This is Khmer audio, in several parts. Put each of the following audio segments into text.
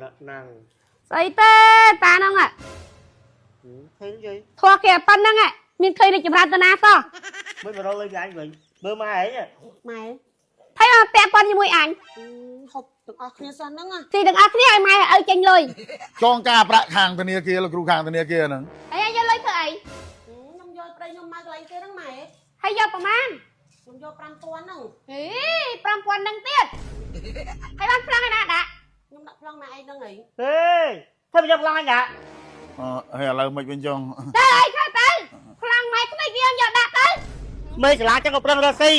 រណੰ ស្អីទេតាហ្នឹងហ่ะ ឃើញយាយ ធေါ်គេប៉ុណ្្នឹងហ่ะមានឃើញរីកចម្រើនតាណាសោះ មិនមករកលុយពីអញវិញមើលម៉ែឯង ម៉ែ ហើយអត់ពាក់ព័ន្ធជាមួយអញ ហូបទាំងអស់គ្នាសោះហ្នឹងណា ទីទាំងអស់គ្នាឲ្យម៉ែឲ្យឪចេញលុយ ចងការប្រាក់ខាងធនាគារលោកគ្រូខាងធនាគារហ្នឹង ហើយឲ្យយកលុយធ្វើអី ខ្ញុំយកប្តីខ្ញុំមកកន្លែងគេហ្នឹងម៉ែ ហើយយកប្រមាណ ខ្ញុំយក5000ហ្នឹង ហេ5000ហ្នឹងទៀតហើយបានប្លង់ឯណាដាក់ ខ្ញុំដាក់ប្លង់ម៉ែឯងហ្នឹងអី ហេធ្វើមិនយកប្លង់អញដាក់ អឺហើយឥឡូវមិនវិញចង ទៅអីខើទៅប្លង់ម៉ែក្មេកវាយកដាក់ទៅ មេសាលាចឹងក៏ប្រឹងរកស៊ី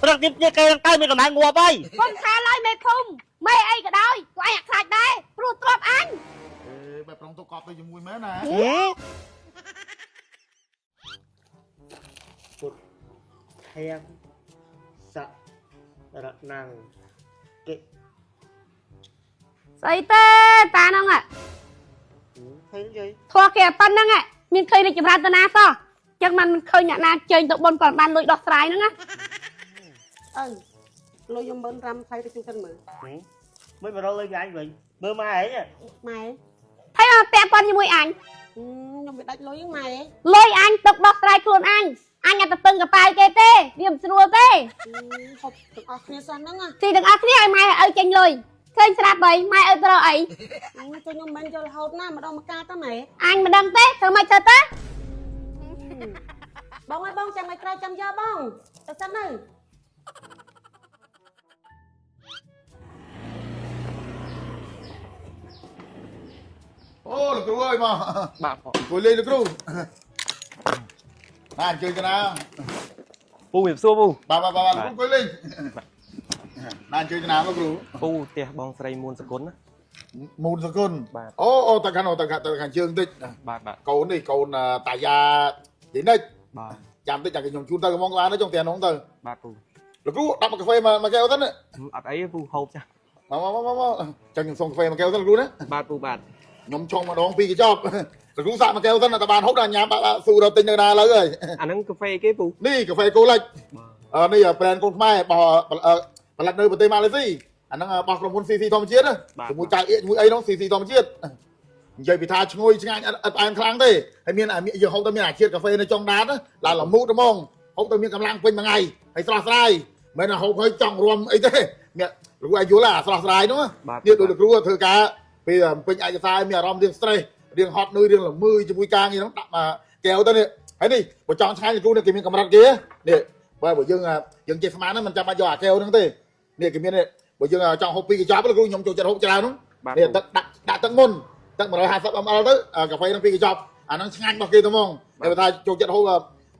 ប្រឹងទៀតគេនឹងទៅមានកម្លាំងងាប់ហើយ កុំខាឡើយមេភូមិមេអីក៏ដោយពួកឯងអាខ្លាចដែរព្រោះទ្របអញ អេបែបប្រងទុកកប់ទៅជាមួយមែនណា ពុទ្ធធាងសរណੰកិ ស្អីទេតាហ្នឹងហ่ะ ឃើញយាយ ធေါ်គេប៉ុណ្្នឹងហ่ะមានឃើញរីកចម្រើនតាណាសោះចឹងมันមិនឃើញអ្នកណាចេញទៅបុនគាត់បានលុយដោះស្រាយហ្នឹងណា ឪលុយខ្ញុំ15000ថ្លៃទៅជួសិនមើល មិនមករកលុយពីអញវិញមើលម៉ែឯង ម៉ែ ហើយអត់ពាក់ព័ន្ធជាមួយអញ ខ្ញុំវាដាច់លុយហ្នឹងម៉ែ លុយអញទុកដោះស្រាយខ្លួនអញអញអត់ទៅពឹងកប៉ាវគេទេវាមិនស្រួលទេ ហូបទាំងអស់គ្នាសោះហ្នឹងណា ទីទាំងអស់គ្នាឲ្យម៉ែឲ្យឪចេញលុយឃើញស្រាប់ហើយម៉ែឲ្យប្រអី ជួយខ្ញុំមិនយករហូតណាម្ដងម្កាលតើម៉ែ អញមិនដឹងទេធ្វើម៉េចធ្វើទៅ បងអើយបងចាំឲ្យក្រោយចាំយកបងទៅសិនទៅ អូលោកគ្រូអើយមក បាទបង អង្គុយលេងលោកគ្រូណាអញ្ជើញកណា ពូជំរាបសួរពូ បាទបាទបាទលោកគ្រូអង្គុយលេងណាអញ្ជើញកណាលោកគ្រូ ពូផ្ទះបងស្រីមួនសគុណណា មូនសគុណ បាទ អូអូតខាងអូតខាងតខាងជើងតិច បាទបាទ កូននេះកូនតាយាយនិច បាទ ចាំតិចចាំខ្ញុំជូនទៅកំងក្បាលទៅចុងផ្ទះនោះទៅ បាទពូ លោកគ្រូដាក់មកកាហ្វេមកកែវទៅណា អត់អីទេពូហូបចាស់ មកមកមកមកចាំខ្ញុំសុំកាហ្វេមកកែវទៅលោកគ្រូណា បាទពូបាទ ខ្ញុំឆុងម្ដងពីរកញ្ចប់លោកគ្រូសាកមកកែវទៅតែបានហូបដល់ញ៉ាំបាក់ស៊ូរត់ទិញនៅណាឡើយហើយ អាហ្នឹងកាហ្វេគេពូ នេះកាហ្វេគោលិច បាទ នេះប្រេនកូនខ្មែរបោះផលិតនៅប្រទេសម៉ាឡេស៊ីអាហ្នឹងបោះក្រុមហ៊ុន CC ធម្មជាតិជាមួយចៅអៀកជាមួយអីនោះ CC ធម្មជាតិនិយាយពីថាឈ្ងុយឆ្ងាញ់អត់ផ្អែមខ្លាំងទេហើយមានអាយើងហូបទៅមានអាជាតិកាហ្វេនៅចុងដាតឡើងល្មូតហ្មងហូបទៅមានកម្លាំងពេញមួយថ្ងៃហើយស្រស់ស្រាយមិនមែនហូបហើយចង់រំអីទេមានលោកអាយល់អាស្រស់ស្រាយនោះនេះដូចលោកគ្រូធ្វើការពេលពេញឯកសារមានអារម្មណ៍រៀង stress រៀងហត់នឿយរៀងល្មើជាមួយការងារនោះដាក់មកកែវទៅនេះហើយនេះបើចង់ឆ្ងាញ់លោកគ្រូនេះគេមានកម្រិតគេនេះបើយើងយើងចេះស្មានហ្នឹងមិនចាំបាច់យកអាកែវហ្នឹងទេនេះគេមាននេះបើយើងចង់ហូបពីរកញ្ចប់លោកគ្រូខ្ញុំចូលចិត្តហូបច្រើនហ្នឹង បាទ នេះទឹកដាក់ដាក់ទឹកមុនទឹក150 ml ទៅកាហ្វេហ្នឹងពីរកញ្ចប់អាហ្នឹងឆ្ងាញ់របស់គេទៅហ្មងតែបើថាចូលចិត្តហូប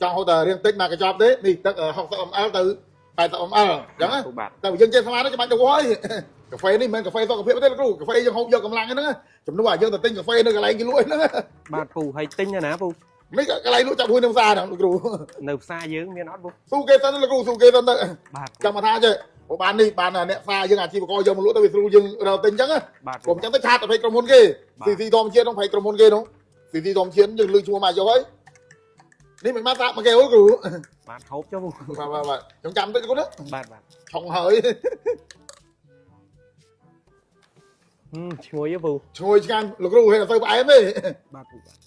ចង់ហូបតែរៀងតិចមកកញ្ចប់ទេនេះទឹក60 ml ទៅ80 ml អញ្ចឹងណា ពូបាទ តែបើយើងចេះស្មានចាំបាច់ទៅហើយកាហ្វេនេះមិនមែនកាហ្វេសុខភាពទេលោកគ្រូកាហ្វេយើងហូបយកកម្លាំងហ្នឹងចំនួនអាយើងទៅទិញកាហ្វេនៅកន្លែងគេលក់ហ្នឹង បាទពូហើយទិញនៅណាពូ នេះកន្លែងលក់ចាប់ហួយនៅផ្សារហ្នឹងលោកគ្រូ នៅផ្សារយើងមានអត់ពូ ស៊ូគេសិនលោកគ្រូស៊ូគេសិនទៅ បាទ ចាំមកថាចេះបើបាននេះបានអ្នកផ្សារយើងអាជីវករយកមកលក់ទៅវាស្រួលយើងរកទិញអញ្ចឹង បាទពូ កុំអញ្ចឹងទៅឆាតទៅភ័យក្រុមហ៊ុនគេ CC ធម្មជាតិនោះភ័យក្រុមហ៊ុនគេនោះ CC ធម្មជាតិយើងលឺឈ្មោះមកយកហើយនេះមិនមកសាកមកគេអូគ្រូ បាទហូបចុះពូ បាទបាទបាទខ្ញុំចាំតិចគ្រូណា បាទបាទ ឆុងហើយ ហឹមឈ្ងុយហ៎ពូ ឈ្ងុយឆ្ងាញ់លោកគ្រូហេតុអត់ទៅផ្អែមទេ បាទពូបាទ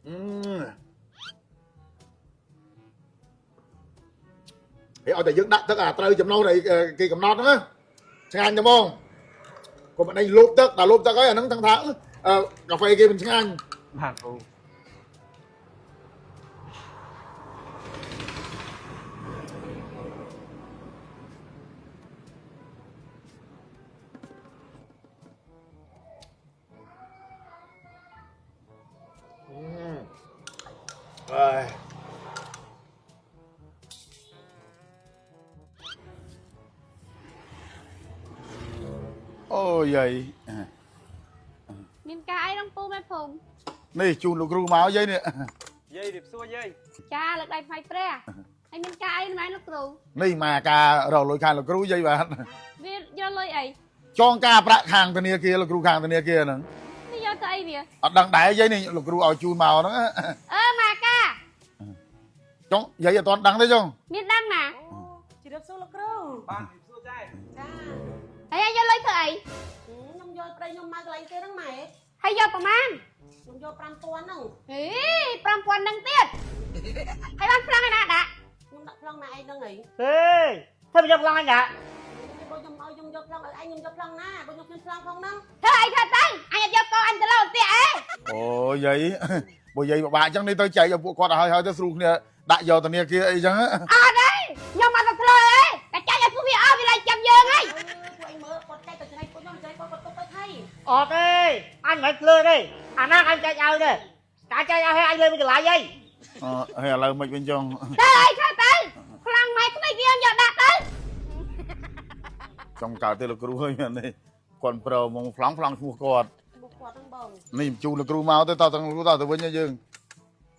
អឺហេឲ្យតែយើងដាក់ទឹកអាត្រូវចំណុះដែលគេកំណត់ហ្នឹងឆ្ងាញ់តែហ្មងកុំអីលោបទឹកដល់លោបទឹកហើយអាហ្នឹងទាំងថាកាហ្វេគេមិនឆ្ងាញ់ បាទពូ អើយអូយាយ មានការអីក្នុងពូមេភូមិ នេះជូនលោកគ្រូមកយាយនេះ យាយរៀបសួរយាយ ចាលើកដៃថ្លៃព្រះហើយមានការអីម៉ែលោកគ្រូ នេះមកការរកលុយខាងលោកគ្រូយាយបាទ វាយកលុយអី ចងការប្រាក់ខាងធនាគារលោកគ្រូខាងធនាគារហ្នឹង នេះយកទៅអីវា អត់ដឹងដែរយាយនេះលោកគ្រូឲ្យជូនមកហ្នឹង អឺម៉ាកា ចុងយាយអត់ទាន់ដឹងទេចុង មានដឹងណា អូជម្រាបសួរលោកគ្រូ បាទរៀបសួរចា ចា ហើយ ខ្ញុំយកប្តីខ្ញុំមកកន្លែងគេហ្នឹងម៉ែ ហើយយកប្រមាណ ខ្ញុំយក5000ហ្នឹង ហេ5000ហ្នឹងទៀតហើយបានប្លង់ឯណាដាក់ ខ្ញុំដាក់ប្លង់ម៉ែឯងហ្នឹងហី ហេធ្វើមិនយកប្លង់អញដាក់ បើខ្ញុំឲ្យខ្ញុំយកប្លង់ឲ្យឯងខ្ញុំយកប្លង់ណាបើខ្ញុំគ្មានប្លង់ផងហ្នឹង ធ្វើអីធ្វើទៅអញអត់យកកោអញទៅលោទៀតអេ អូយាយបើយាយពិបាកអញ្ចឹងនេះទៅចែកឲ្យពួកគាត់ឲ្យហើយទៅស្រួលគ្នាដាក់យកធនាគារអីចឹង អត់ទេខ្ញុំអត់ទៅធ្លោអេតែចែកឲ្យពួកវាអស់វាឡើងចាំយើងហើយ ពួកឯងមើលគាត់ចែកទៅចំណៃពួកខ្ញុំចំណៃគាត់គាត់ទុកទៅថៃ អត់ទេអញមិនភ្លើទេអាណាអញចែកឲ្យទេការចែកឲ្យឲ្យអញលើមួយកន្លែងអី អឺហើយឥឡូវមិនវិញចុង ទៅអីធ្វើទៅខ្លាំងម៉ែក្មេកវាយកដាក់ទៅ ចង់កើតទេលោកគ្រូហើយនេះគាត់ប្រមកប្លង់ប្លង់ឈ្មោះគាត់ ពួកគាត់ហ្នឹងបង នេះជូនលោកគ្រូមកទៅតទាំងលោកគ្រូតទៅវិញយើង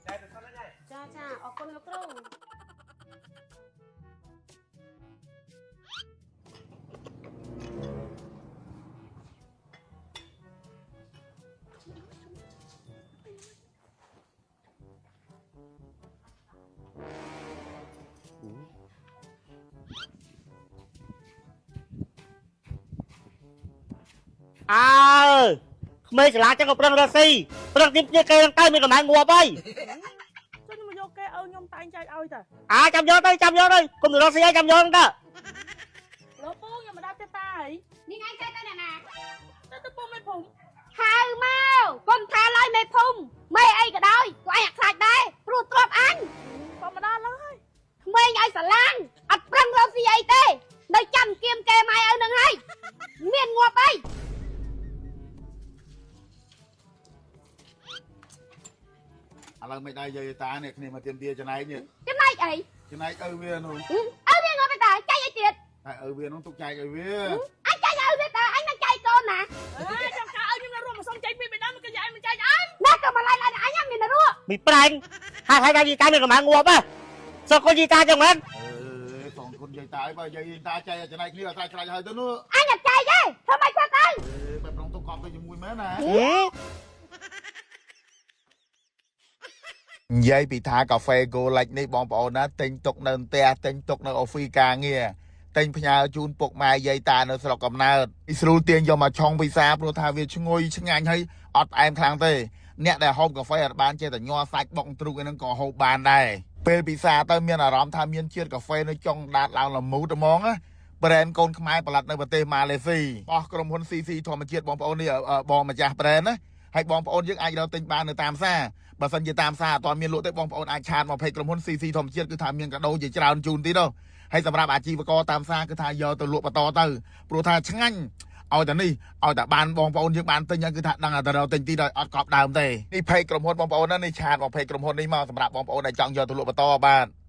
ចាចាអរគុណលោកគ្រូ អើក្មេងឆ្លាតចឹងក៏ប្រឹងរកស៊ីប្រឹងទីមគ្នាគេហ្នឹងទៅមានកំណែងាប់ហើយ ចុះខ្ញុំមកយកគេឲ្យខ្ញុំតែងចែកឲ្យតា អាចាំយកទៅចាំយកទៅកុំទៅរកស៊ីឲ្យចាំយកហ្នឹងទៅ លោកពូខ្ញុំមកដល់ផ្ទះតាហី នេះឯងចេះទៅអ្នកណា ទៅទៅពូមិនភូមិ ហៅមកកុំថាឡើយមេភូមិមេអីក៏ដោយពួកឯងអត់ខ្លាចដែរព្រោះទ្របអញ ក៏មកដល់ឡើយ ក្មេងឲ្យស្រឡាងអត់ប្រឹងរកស៊ីអីទេនៅចាំគៀមគេម៉ែឪនឹងហើយមានងាប់អី ឥឡូវមិនដែរយាយតានេះគ្នាមកទៀមទាចំណែកនេះ ចំណែកអី ចំណែកឪវានោះ ឪវាងាប់ទៅតាចែកអីទៀត តែឪវានោះទុកចែកឲ្យវា អញចែកឲ្យឪវាតាអញមិនចែកកូនណា អើចាំការឲ្យខ្ញុំនៅរួមមកសុំចែកពីបេដាមកគេយាយមិនចែកអញ ណាក៏មកឡៃឡៃអញមានរੂ មីប្រែងហើយហើយដល់យីតាមានកំណែងាប់ហ៎សកលយីតាចឹងមែន អេសងគុណយាយតាអីបើយាយតាចែកចំណែកគ្នាឲ្យស្រេចស្រេចហើយទៅនោះ អញអត់ចែកទេធ្វើម៉េចធ្វើទៅ អេបែបប្រងទុកកប់ទៅជាមួយមែនណានិយាយពីថាកាហ្វេ Golec នេះបងប្អូនណាទិញទុកនៅផ្ទះទិញទុកនៅអូហ្វីការងារទិញផ្ញើជូនពុកម៉ែយាយតានៅស្រុកកំណើតអ៊ីស្រួលទាញយកមកឆុងពិសាព្រោះថាវាឈ្ងុយឆ្ងាញ់ហើយអត់ផ្អែមខ្លាំងទេអ្នកដែលហូបកាហ្វេអត់បានចេះតែញ័រសាច់បុកទ្រូកឯហ្នឹងក៏ហូបបានដែរពេលពិសាទៅមានអារម្មណ៍ថាមានជាតិកាហ្វេនៅចុងដាតឡើងល្មូតហ្មងណា ប្រេនកូនខ្មែរផលិតនៅប្រទេសម៉ាឡេស៊ីអស់ក្រុមហ៊ុន CC ធម្មជាតិបងប្អូននេះបងម្ចាស់ប្រេនណាហើយបងប្អូនយើងអាចរកទិញបាននៅតាមផ្សារបើសិនជាតាមផ្សារអត់ទាន់មានលក់ទេបងប្អូនអាចឆាតមក page ក្រុមហ៊ុន CC ធម្មជាតិគឺថាមានកាដូជាច្រើនជូនទៀតទៅហើយសម្រាប់អាជីវករតាមផ្សារគឺថាយកទៅលក់បន្តទៅព្រោះថាឆ្ងាញ់ឲ្យតែនេះឲ្យតែបានបងប្អូនយើងបានទិញហ្នឹងគឺថាដឹងតែរកទិញទីដោយអត់កប់ដើមទេនេះ page ក្រុមហ៊ុនបងប្អូនណានេះឆាតមក page ក្រុមហ៊ុននេះមកសម្រាប់បងប្អូនដែលចង់យកទៅលក់បន្តបាទ។